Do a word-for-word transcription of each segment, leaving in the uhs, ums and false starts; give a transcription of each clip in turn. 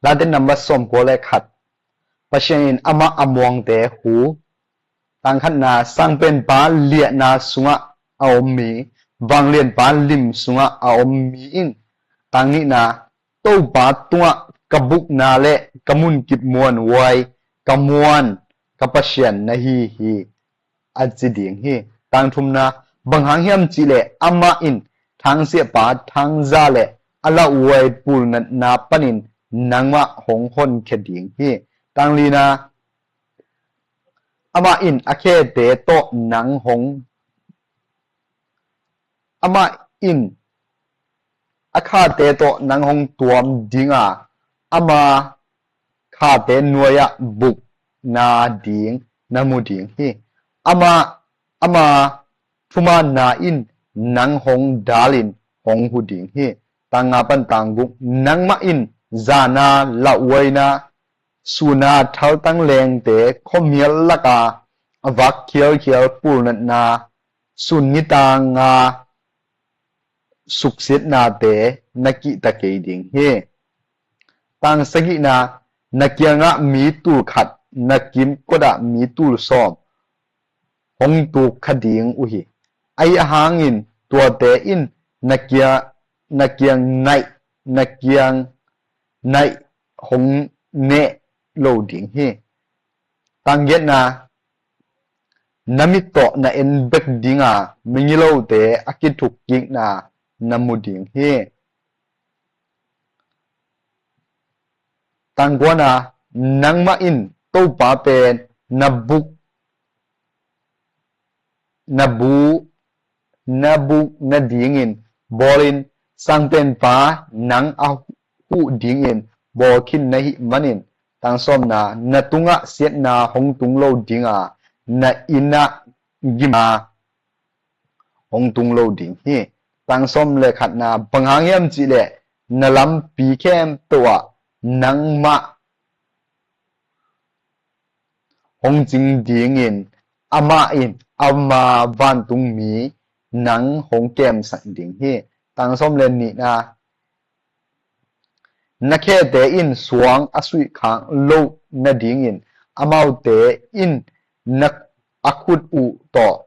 Late nambat sawmkua le khat. Pasian in amah a muangte hu. Tangkhatna, sangpenpa liahna sungah a om mi, vanglianpa lim sungah a om mi in, tangnihna, Topa tungah ka bukna le ka munkip muanhuai, ka muan, ka Pasian na hi hi, a ci ding hi. Tangthumna, bang hang hiam cihleh amah in thangsiahpa thangza le a lauhuai pulnatna panin nangmah hong honkhia ding hi. Tanglina, amah in a khete tawh nang hong amah in a khate tawh nang hong tuam dinga, ama khate nuai-ah bukna ding na mu ding hi. Ama, ama thumaanna in nang hong dalin hong hu ding hi. Tang nga pan tang guk. Nangmah in zana lauhuaina, suna thaltang lengte, khuamial laka a vak khialkhial pulnatna, sun nitanga suksiatnate na kihta kei ding hi. Tang sagihna, na kiangah mi tul khat, na kimkotah mi tul sawm hong tuk kha ding uh hi. Ahi hangin tuate in na kia, na kiang naih, na kiang naih hong neh lo ding hi. Tang giatna, na mit tawh na en bek dinga, migilote a kithukkikna na mu ding hi. Tang kuana, nangmah in Topa pen na buk, na bu, na buk nadingin bawlin, sangpenpa nang a huh dingin bawl khin na hih manin, tang sawmna, na tungah siatna hong tung lo dinga, na innah gimna hong tung lo ding hi. Tang sawm le khatna, bang hang hiam cihleh na lampi khempeuh ah nangmah hong cing dingin, amah in ama vantungmi nang hong kemsak ding hi. Tang sawm le nihna, na khete in suang a suihkhak loh nadingin, amaute in na a khut uh tawh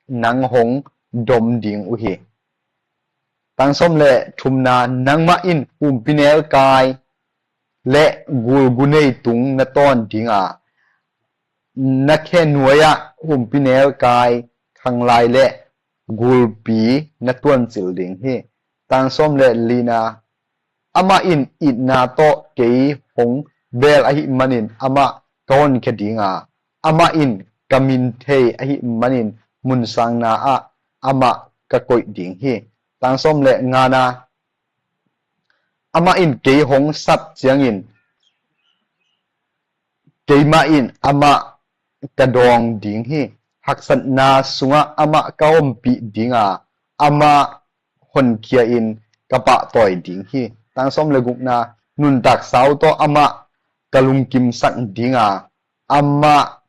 nang hong dom ding uh hi. Tang sawm le thumna, nangmah in humpinelkai le gulgunei tung na tawn dinga, na khe nuai-ah humpinelkai khanglai le gulpi na tuancil ding hi. Tang sawm le lina, amah in itna tawh kei hong bel ahih manin amah ka honkhia dinga, amah in ka min thei ahih manin munsangna ah amah ka koih ding hi. Tang sawm le ngana, amah in kei hong sat ciangin keimah in amah ka dawng ding hi. Haksatna sungah amah ka ompih dinga, amah honkhia in ka pahtawi ding hi. Tang sawm le gukna, nuntak sau tawh amah ka lungkimsak dinga, amah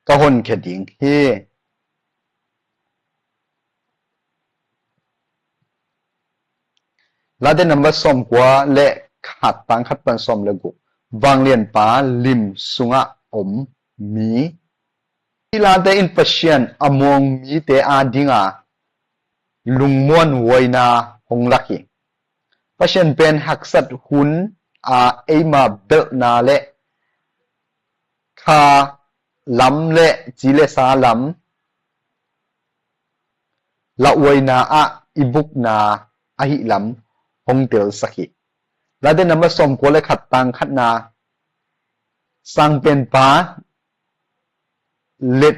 ka honkhia ding hi. Late nambat sawmkua le khat, tang khat pan sawm le guk. Vanglianpa lim sungah om mi. Hih late in Pasian a muang mite adinga lungmuanhuaina hong lak hi. Pasian pen haksat hun a eima belhna le kha lam le ci le sa lam lauhuaina ah i bukna ahih lam hong telsak hi. Late nambat sawmkua le khat, tang khatna, sangpenpa let,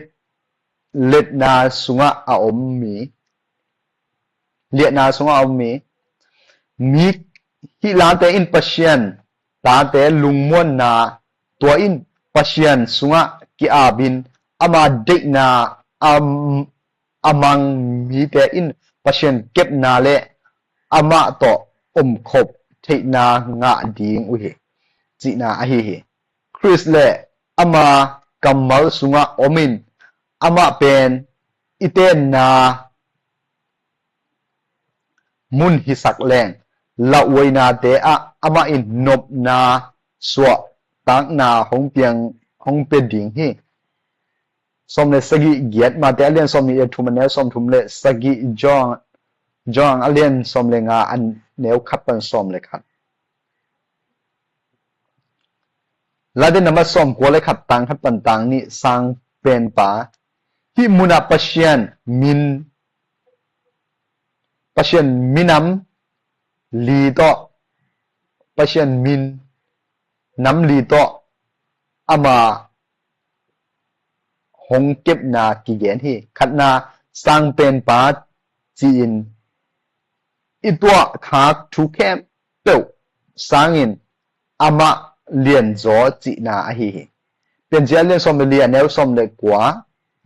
letna sungah a om mi, liahna sungah a om mi, mi hih late in Pasian tate lungmuanna, tua in Pasian sungah ki-apin ama deihna a, a mang mite in Pasian kepna le amah tawh omkhop theihna ngah ding uh hi, cihna ahi hi. Khrist le ama kammal sungah omin, amah pen i tenna mun hisak leng, lauhuainate ah amah in nopna suahtakna hong piang, hong pia ding hi. Sawm le sagih giat, Mate a lian sawm nih le thum, a neu sawm thum le sagih, John, John a lian sawm le nga, a neu khat pan sawm le khat. Late nambat sawm kua le khat, tang khat pan tang nih, Sang Penpa. Hih munah Pasian min, Pasian minam li tawh, Pasian minam li tawh ama hong kepna kigen hi. Khatna, Sang Penpa ci-in i tuahkhak thu khempeuh sangin amah lianzaw cihna ahi hi. Piancil a lian sawm le li, a neu sawm le kua.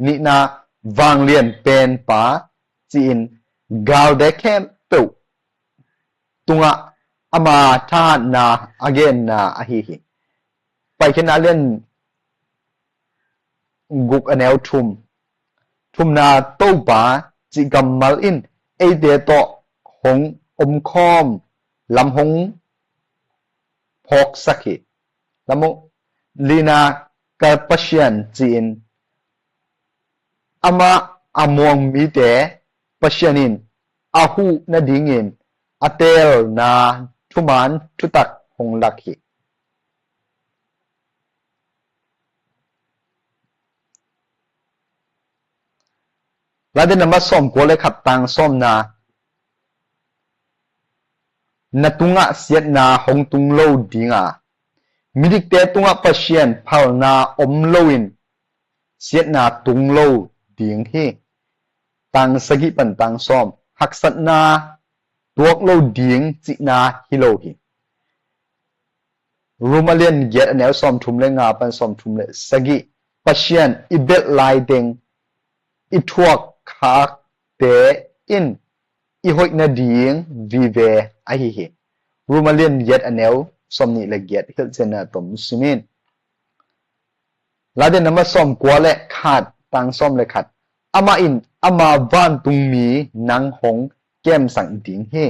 Nihna, Vanglian Penpa ci-in galte khempeuh tungah ama thahatna a genna ahi hi. Paikhiatna a lian guk, a neu thum. Thumna, Topa cih kammal in eite tawh hong omkhawm lam hong phawksak hi. Lam hong, lina, Ka Pasian ci-in amah a muang mite Pasian in a huh nadingin a teelna thuman thutak hong lak hi. Late nambat sawm kua le khat, tang sawmna. Na tungah siatna hong tung lo ding a, midikte tungah Pasian phalna om loin siatna tung lo ding hi. Tang sagih pan tang sawm. Haksatna tuak lo ding cihna hi lo hi. Rom a lian giat, a neu sawm thum le nga pan sawm thum le sagih. Pasian i belh laiteng i thuakkhakte in i hoih nading vive ahi hi. Rom a lian giat, a neu sawm nih le giat. Hilhcianna tom simin. Late nambat sawm kua le khat, tang sawm le khat. Amah in ama vantungmi nang hong kemsak ding hi.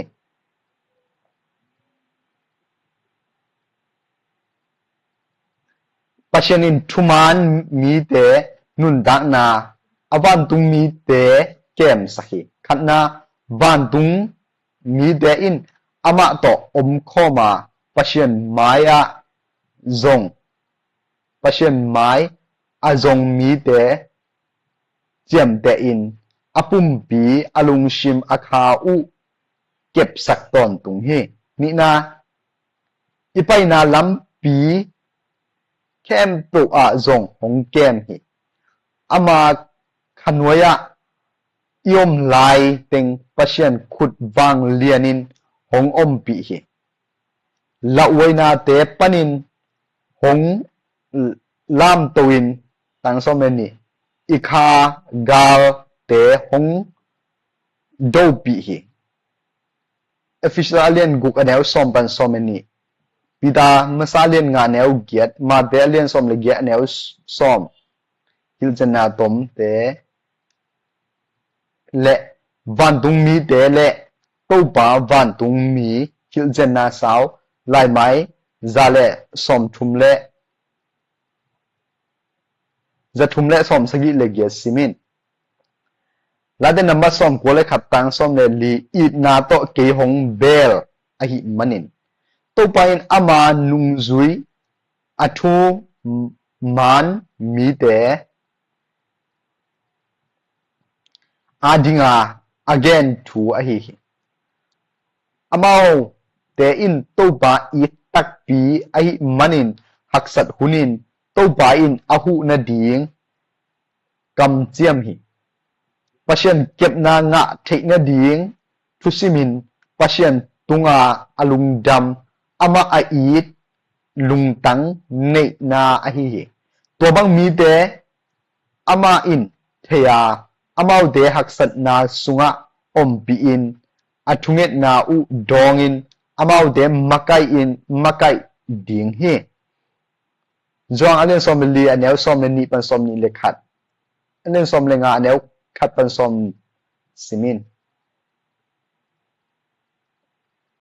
Pasian in thuman mite nuntakna a vantungmite kemsak hi. Khatna, vantung mite in amah tawh omkhawm a, Pasian mai-ah zong, Pasian mai a zong mite ciamtehin a pumpi, a lungsim, a kha uh kepsak tawntung hi. Nihna, i paina lampi khempeuh ah zong hong kem hi. Ama khanuai-ah i om laiteng Pasian khut vanglianin hong ompih hi. Lauhuainate panin hong lamto in, tang sawm le nih, i kha galte hong dopih hi. Efesa a lian guk, a neu sawm pan sawm le nih. Peter masa a lian nga, a neu giat. Mate a lian sawm le giat, a neu sawm. Hilhcianna tomte le vantungmite le Topa vantungmi hilhcianna sau, Laimai za le sawm thum le, za thum le sawm sagih le giat simin. Late nambat sawm kua le khat, tang sawm le li. Itna tawh kei hong bel ahih manin Topa in ama nungzui a thuman mite adinga a gen thu ahi hi. Amaute in Topa it takpi ahih manin haksat hunin Topa in a huh nading kamciam hi. Pasian kepna ngah theih nading thusimin Pasian tunga a lungdam, amah a it lungtang neihna ahi hi. Tua bang mite amah in thei a, amaute haksatna sungah ompihin a thungetna uh dawngin amaute makaih in makaih ding hi. Johan a lian sawm le li, a neu sawm le nih pan sawm nih le khat. A lian sawm le nga, a neu khat pan sawm simin.